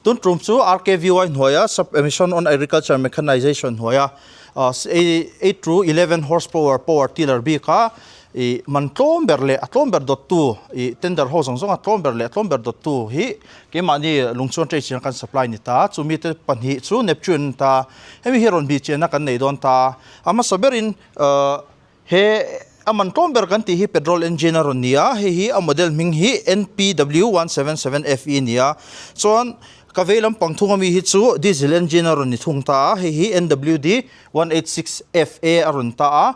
Tun tum chu RKVY hnuaia Sub Emission on Agriculture Mechanization hnuaia 8 to 11 horsepower power tiller bika ih man tlawm ber leh a tlawm ber dawttu ih tender ho zawng zawng a tlawm ber leh a tlawm ber dawttu hi keimahni lungchuan trade chian kan supply ni ta. Chumi te pahnih chu Neptune an ta. Hemi hi rawn bih chianna kan nei dawn ta. A hmasa berin He a man tlawm ber kan tih hi petrol engine a rawn ni a, hei hi a model hming hi NPW 177FE a ni a, chuan ka vei lampang thung ami hi chu diesel engine a rawn ni thung ta a, hei hi NWD 186FA a rawn ta a,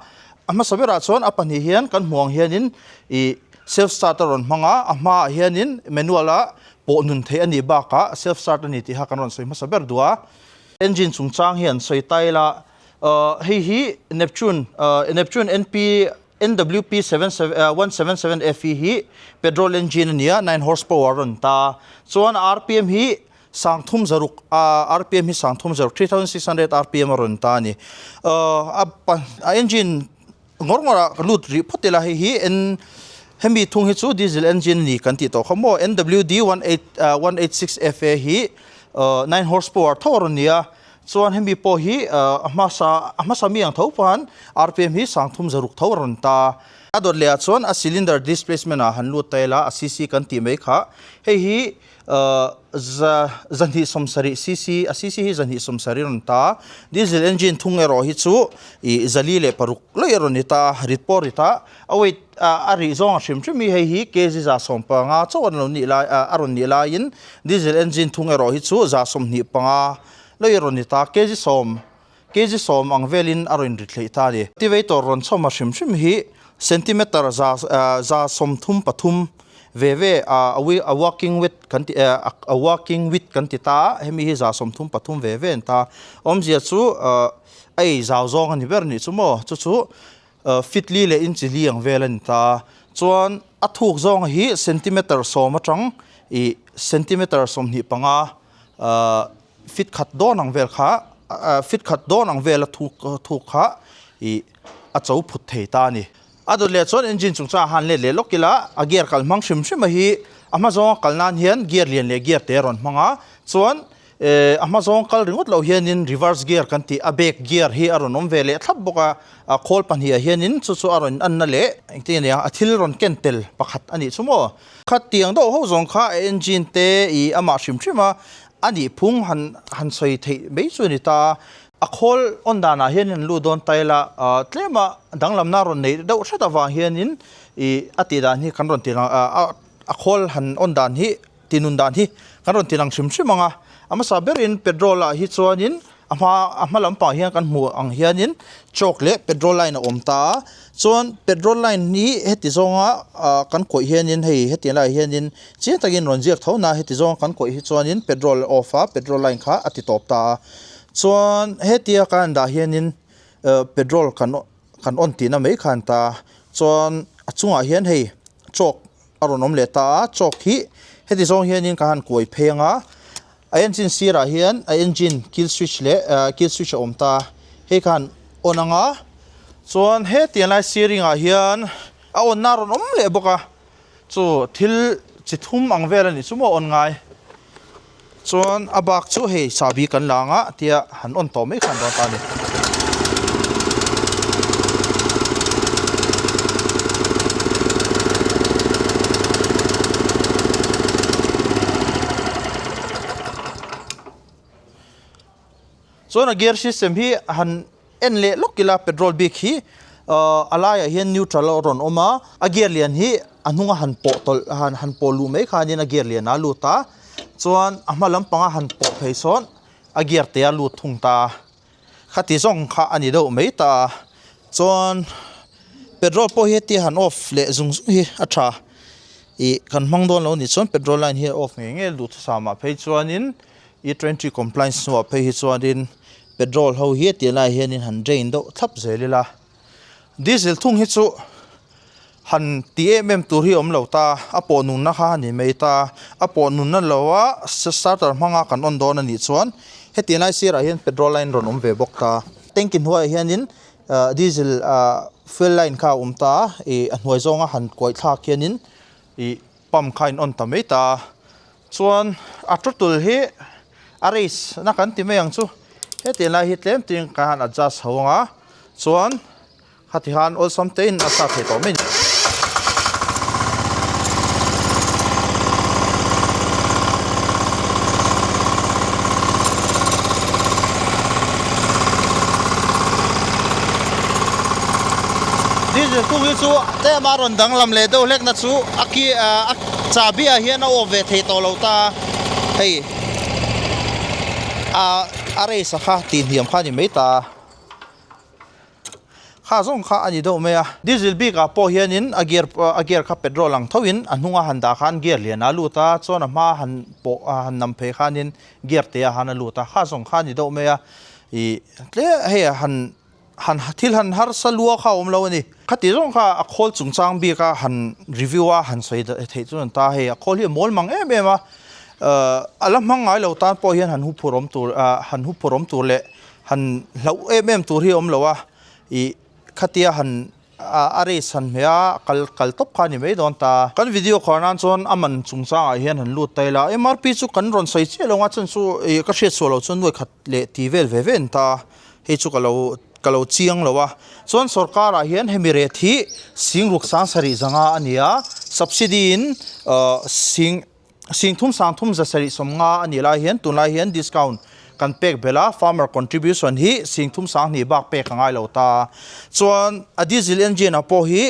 a hmasa berah chuan a pahnih hian kan hmuh ang hianin ih self start a rawn hmang a, a hmaah hianin manual a pawh nun theih a nih bakah self start a ni tih kha kan rawn sawi hmasa ber duh a, engine chungchang hi an sawi ta ila. Hei hi Neptune Neptune NP NWP 177 FE hi petrol engine a nia 9 horsepower a rawn ta chuan RPM hi sangthum zaruk RPM hi sangthum zaruk 3600 RPM a rawn ta a ni a engine ngawr ngawr ah ka lut rih phawt ila hei hi N hemi thung hi chu diesel engine a ni kan tih tawh kha maw NWD 186 FA hi 9 horsepower tho a rawn ni a. Chuan hemi pawh hi a hmasa a hmasa mi ang tho pahan rpm hi sangthum zaruk tho a rawn ta. A dawt leh ah chuan a cylinder displacement ah han lut ta ila a cc kan tih mai kha. Hei hi za zahnih sawmsarih cc a cc hi zahnih sawmsarih a rawn ta. Diesel engine thung erawh hi chu ih zali leh paruk laih a rawn ni ta rit pawh a rit a. A weight a rih zawng a hrim hrim hi hei hi kg 115 chauh an lo nih lai a rawn nih laiin diesel engine thung erawh hi chu 125 Lei rawn ni ta, kg sawm, kg sawm ang velin a rawn ri thleih ta a ni. Cultivator rawn chhawm a hrim hrim hi centimeter za za sawmthum pathum ve ve a a working width kan ti a working width kan ti ta a, hemi hi za sawmthum pathum ve ve an ta. Awmzia chu a ei zau zawng a ni ber nih chu maw, chu chu feet li leh inch li ang vel a ni ta. Chuan a thuk zawng hi centimeter sawm atang ih centimeter sawmhnih panga ahh fit khat dawn ang vel kha ahh fit khat dawn ang vel a thuk thuk kha ih a cho phut thei ta a ni. A dawt leh chuan engine chung chuan a han let leh lawk ila a gear kal hmang hrim hrim a hi a hma zawnga kal nan hian gear lian leh gear te a rawn hmang a chuan ehh a hma zawng kal ringawt loh hianin reverse gear kan tih a back gear hi a rawn awm ve leh thlap bawk a a khawl pahnih ah hianin chu chu a rawn anna leh engtin nge ni ang a thil rawn ken tel pakhat a nih chu maw. Khatiang deuh ho zawng kha a engine te ih amah hrim hrim a, a nih phung han han sawi theih mai chu a ni ta a. A khawl on danah hian an lut dawn ta ila, tlema danglamna rawn neih deuh hret avang hianin ih a tih dan hi kan rawn ti lang a khawl han on dan hi tinun dan hi kan rawn ti lang hrim hrim ang a. A hmasa berin petrol ah hi chuanin A hma a hma lampang hian kan hmuh ang hianin chalk leh petrol line a awm ta a chuan petrol line hi heti zawnga ah kan kawih hianin hei hetiang laiah hianin chiang takin rawn ziak tho na heti zawnga kan kawih hi chuanin petrol a off a petrol line kha a ti tawp ta a chuan hetia kan han dah hianin ah petrol kan kan on tihna mai kha an ta a chuan a chungah hian hei chalk a rawn awm leh ta a chalk hi heti zawng hianin ka han kuai phei ang a. A engine sirah hian a engine kill switch leh kill switch a awm ta hei khan on ang a chuan hetiang lai steering ah hian a on na rawn awm leh bawk a chu thil chi thum ang vel a nih chu maw a on ngai chuan a bak chu hei chahbi kan la ang a tia han on tawh mai khan dawn ta a ni. Chuan a gear system hi han en leh lawk ila petrol bik hi ahh a laiah hian neutral a rawn awm a a gear lian hi a hnunga han pawh tawlh han han pawh luh mai khanin a gear lian a lut a chuan a hma lampanga han pawh phei sawn a gear te a lut thung ta a khati zawng kha a ni deuh mai ta a chuan petrol pawh hi hetia han off leh zung zung hi a tha ih kan hmang dawn lo a nih chuan petrol line hi a off ngei ngei duhthusam ah phei chuanin e twenty compliance hnuah phei hi chuanin petrol ho hi a tir laiah hianin han drain deuh thlap zel ila diesel thung hi chu han ti em em tur hi a awm lo ta a pawh nunna kha a ni mai ta a pawh nunna lo a starter hmanga kan on dawn a nih chuan hetiang lai sirah hian petrol line rawn awm ve bawk ta tank hnuaiah hianin ah diesel ah fuel line kha a awm ta ih a hnuai zawnga han kuai thlak hianin ih pump kha a in on ta mai ta chuan a tottle hi. A race na kan ti mai ang chu. Hetiang lai hi tlem tin kan han adjust ho ang a, chuan khati khan awlsam te in a start thei tawh mai a ni. Diesel kung hi chu tlem a rawn danglam leh deuh hlek na chu a ki a chahbi ah hian a awm ve thei tawh lo ta hei. A a race a kha tih hniam kha a ni mai ta kha zawng kha a ni deuh mai a diesel bik ah pawh hianin a gear a gear kha petrol ang tho in a hnunga han dah khan gear lian ah a lut a chuan a hma han pawh han nam phei khanin gear te ah han a lut a kha zawng kha a ni deuh mai a ih tle hei han han thil han harsa lua kha a awm lo a ni. Khati zawng kha a khawl chungchang bik a han review a han sawi theih chu an ta hei a khawl hi a mawl mang em em a a la hmang ngai lo tan pawh hian han huphur awm tur han huphur awm tur leh han hlauh em em tur hi a awm lo a ih khatia han a race han hmeh a kal kal tawp kha a ni mai dawn ta. Kan video khawr nan chuan a man chungchangah hian han lut ta ila MRP chu kan rawn sawi chiah lo ang a chhan chu ih ka hriat suah loh chuan nuai khat leh ti vel ve ve an ta. Hei chu ka lo ka lo chiang lo a. Chuan sorkarah hian hemi rate hi sing ruk sang sarih zanga a ni a, subsidy in sing sing thum sang thum za sarih sawm nga a nih lai hian tunlai hian discount kan pek belh a, farmer contribution hi sing thum sang hnih bak pek a ngai lo ta. Chuan a diesel engine ah pawh hi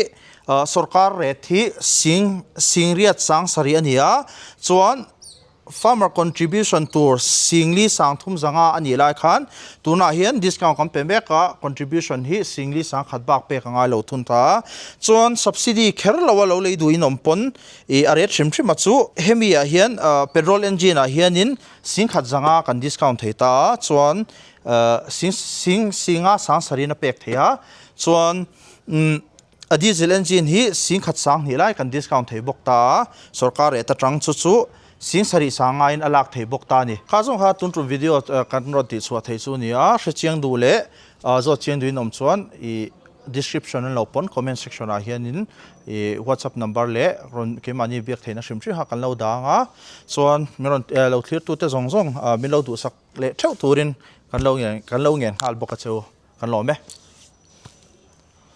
sorkar rate hi sing sing riat sang sarih a ni a, chuan Farmer contribution tur Singli sangthum zanga a nih lai khan tunah hian discount kan pe mek a, contribution hi Singli sangkhat bak pek a ngai lo thun ta. Chuan subsidy kher lo a lo lei duh in awm pawn ih a ret hrim hrim a chu hemi ah hian petrol engine ah hianin Singkhat zanga kan discount thei ta a, chuan sing sing singa sangsarin a pek thei a, chuan umm A diesel engine hi singkhat sang hnih lai kan discount thei bawk ta a, sorkar rate atang chu chu sing sarih sang ngaiin a lak thei bawk ta a ni. Kha zawng kha tun tum video kan rawn tih chhuah thei chu a ni a, hrechiang duh leh zawt chiang duhin awm chuan ih description an lo pawn comment section ah hianin ih whatsapp number leh rawn keimahni biak theihna hrim hrim kha kan lo dang a, chuan min rawn lo thlir tute zawng zawng min lo duhsak leh theuh turin kan lo ngen kan lo ngen nghal bawk a cheu kan lawm e.